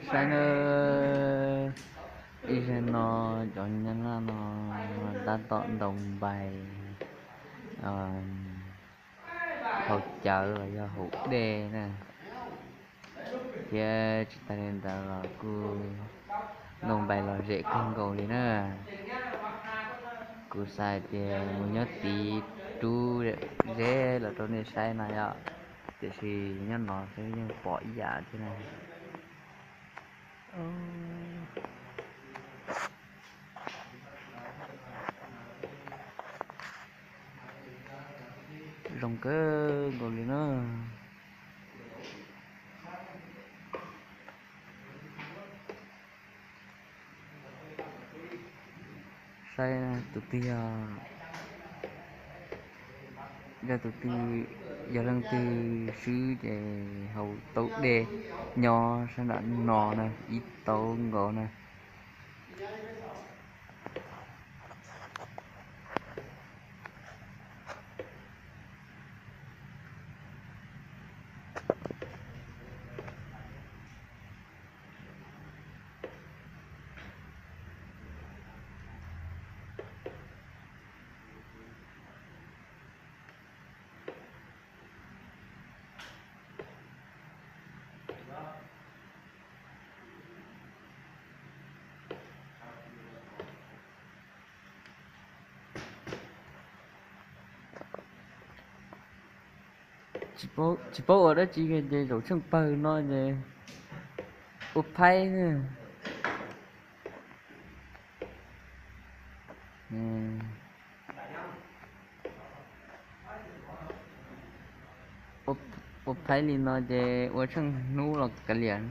Saib na, ib zag no cov nyab laj no tab tom ntaus npais haus cawv los yog haus dej na, thiab tsis tas li ntawd los kuj ntaus npais lom zem kawg nkaus li na. Kuv xav hais tias mus nyob tid rub ze los rau nej saib no yom, tiam sis nyob no xwb yeej pom ib yam thiab na. Zoo kawg nkaus li na. Saib tus twg yog, yog tus twg, yog leej twg swb ces haus tau dej nyob sab nram no na, ib tau nkaus na. Tsis paub ua dab tsi ces zaum tsheej pawg no ces ua phaib. Ua phaib li no ces ua tsheej hnub los kav liam.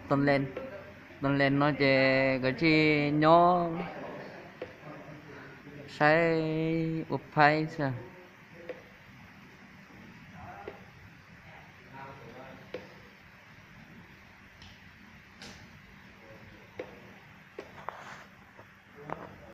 Tos les no ces kav tsij nyob saib ua phaib xwb.